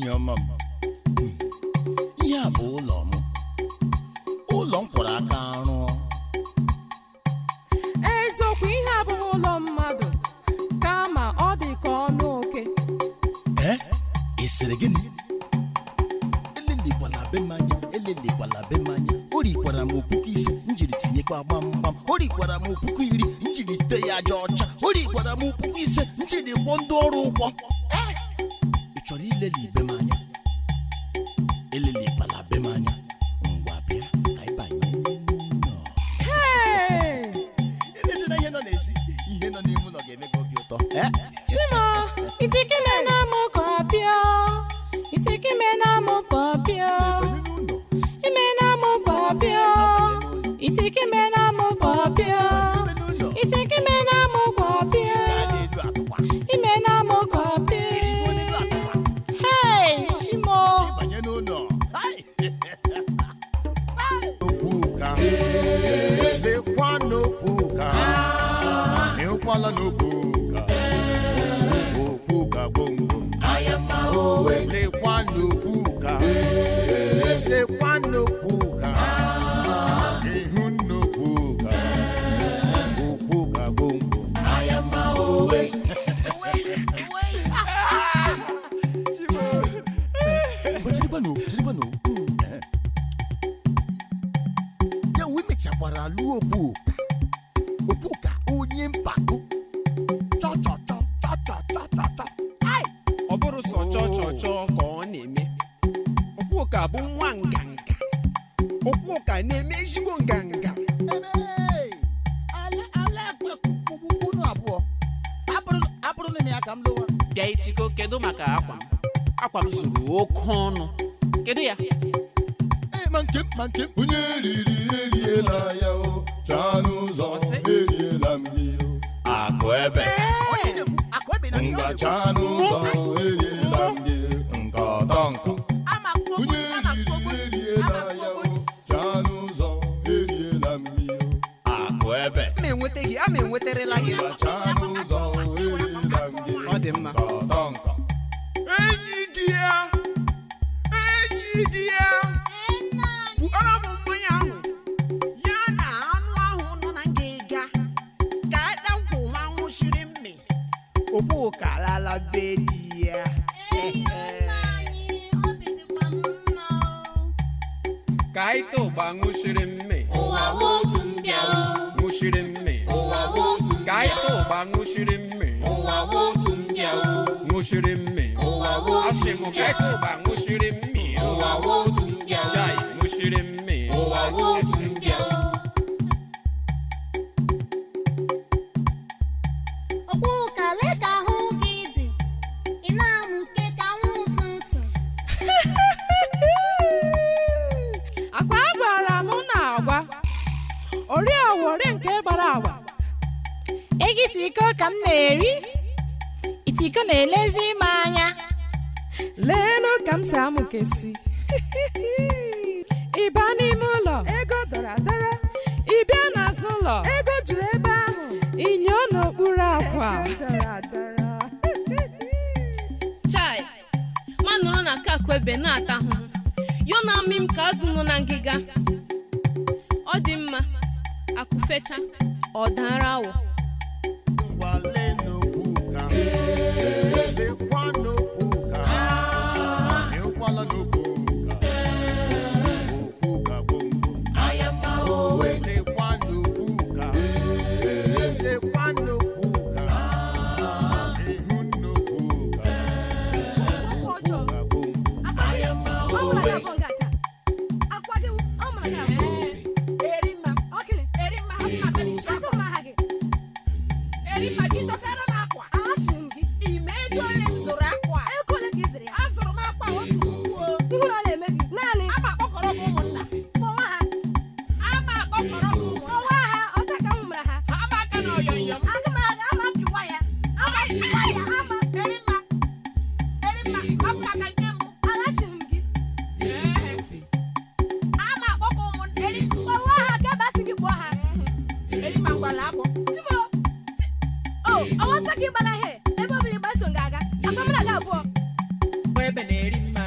Nwunye ọma m. Ihe a bụ ụlọ m, ụlọ m kwọrọ aka rụọ. Eziokwu, ihe abụghị ụlọ mmadụ, kama ọ dị ka ọnụ oke. Ee, ị sịrị gịnị? Elelikwala be m anya, elelikwala be m anya. O rikwara m 5,000 m jiri tinyekwa gbamgbam. O rikwara m 10,000 m jiri tee ya aja ọcha. O rikwara m 5,000 m jiri kwụọ ndị ọrụ ụgwọ. Ee, ị chọrọ ileli be m anya? Elelikwala be m anya. Ngwa, bịa ka anyị banye n'ụlọ. Hey! Elezina ihe nọ n'ezi, ihe nọ n'ime ụlọ ga-eme gị obi ụtọ. Ee. Chima! Isikime na mụ kọpịọ, isikime na mụ kọpịọ, Banye n'ụlọ. Ime na mụ kọpịọ, isikime na mụ kọpịọ, Banye n'ụlọ. Isikime na mụ kọpịọ, Gaa n'elu atụkwa. Ime na mụ kọpịọ. Rigo n'elu atụkwa. Hey, Chimo! Banye n'ụlọ. Hai! Okwuka, lekwa n'Okwuka, ịhụkwala n'Okwuka, Okwuka gbomgbom. Lekwa n'Okwuka, lekwa n'Okwuka, ịhụ n'Okwuka, Okwuka gbomgbom. Ngwa, cherekwanụ, cherekwanụ. Eh. Ya wee mechakwara lụọ Okwuka. Okwuka onye mpako, chọ chọ chọ chọ chọ chọ chọ chọ. Ai! Ọ bụrụ sọ chọọ chọọ chọọ ka ọ na-eme. Okwuka bụ nwa nganga. Okwuka na-eme ezigbo nganga. Ebe ala ala ekwe unu abụọ abụrụ m ya ka m lụwa. Bịa, itiko, kedu maka akwa m? Akwa m zuru oke ọnụ, kedu ya? Ee, ma nke m, ma nke m. Onye riri eriela ya o, chaa n'ụzọ. Ọsị? Eriela m gị o, Akụ ebe onye na-ekwu akụ ebe na ihe ọ ngwa, na-ekwu. chaa n'ụzọ, eriela m gị nkọtọ nkọ. Onye riri eriela ya o, chaa n'ụzọ, eriela m gị o. Akụ ebe. A ma enweta gị, a ma enwetarịla gị. Ngwa, chaa n'ụzọ, eriela m gị Ọ dị mma. nkọtọ nkọ. Enyi di ya, enyi di ya, buara m mmanya ahụ ya na anụ ahụ nọ na ngịga ka ada nkwụ nwa nwụchiri mmị. Okwuka alala be di ya. Ka anyị too ụgba ṅụshiri mmị. Ụwa wụ otu mbịa o. Ṅụshiri mmị. Ụwa wụ otu Ka anyị mbịa too o. ụgba ṅụshiri mmị. Ụwa wụ otu mbịa o. Ṅụshiri mmị. Ụwa wụ otu Asị m ka mbịa anyị too ụgba ṅụshiri mmị. Ụwa wụ otu mbịa o. Jai, ṅụshiri mmị. Ụwa wụ otu mbịa o. Okwuka, lee ka ahụ gị dị, ị na-amụke ka anwụ ụtụtụ. Akwa gwara m na agwa oriawori nke gbara agba. Ego itiko ka m na-eri, itiko na-elezi m anya. Leenụ ka m si amụkesi. Ịba n'ime ụlọ, ego dọrọ adọrọ. Ị bịa n'azụ ụlọ, ego juru ebe ahụ. Inyo n'okpuru akwa. Chai, ma nọrọ na kakụ ebe na-ata ahụhụ yo na amị m ka azụ nọ na ngịga. Ọ dị mma, akụ fecha, ọ dara awọ. Ngwa, lee n'Okwuka, lekwa n'Okwuka, ịhụkwala n'Okwuka, Okwuka gbomgbom. Lekwa n'Okwuka, lekwa n'Okwuka, ịhụ n'Okwuka, Okwuka gbomgbom. Erima, Erima, hapụ maka n'isi akwa. Erima, gị dọtara m akwa. Ime ego ole m zụrụ akwa? Azụrụ m akwa 1,000 o. Ama akpọkọrọ m ụmụnna. Ama akpọkọrọ m ụmụnna. Ha ama aka na ọyọnyọ m. Erima, Erima, hapụ maka nke mbụ. Ee. Ama akpọkọ ụmụnna. Erima, Erima, ngwala akpọ. Ebe na-eri mma.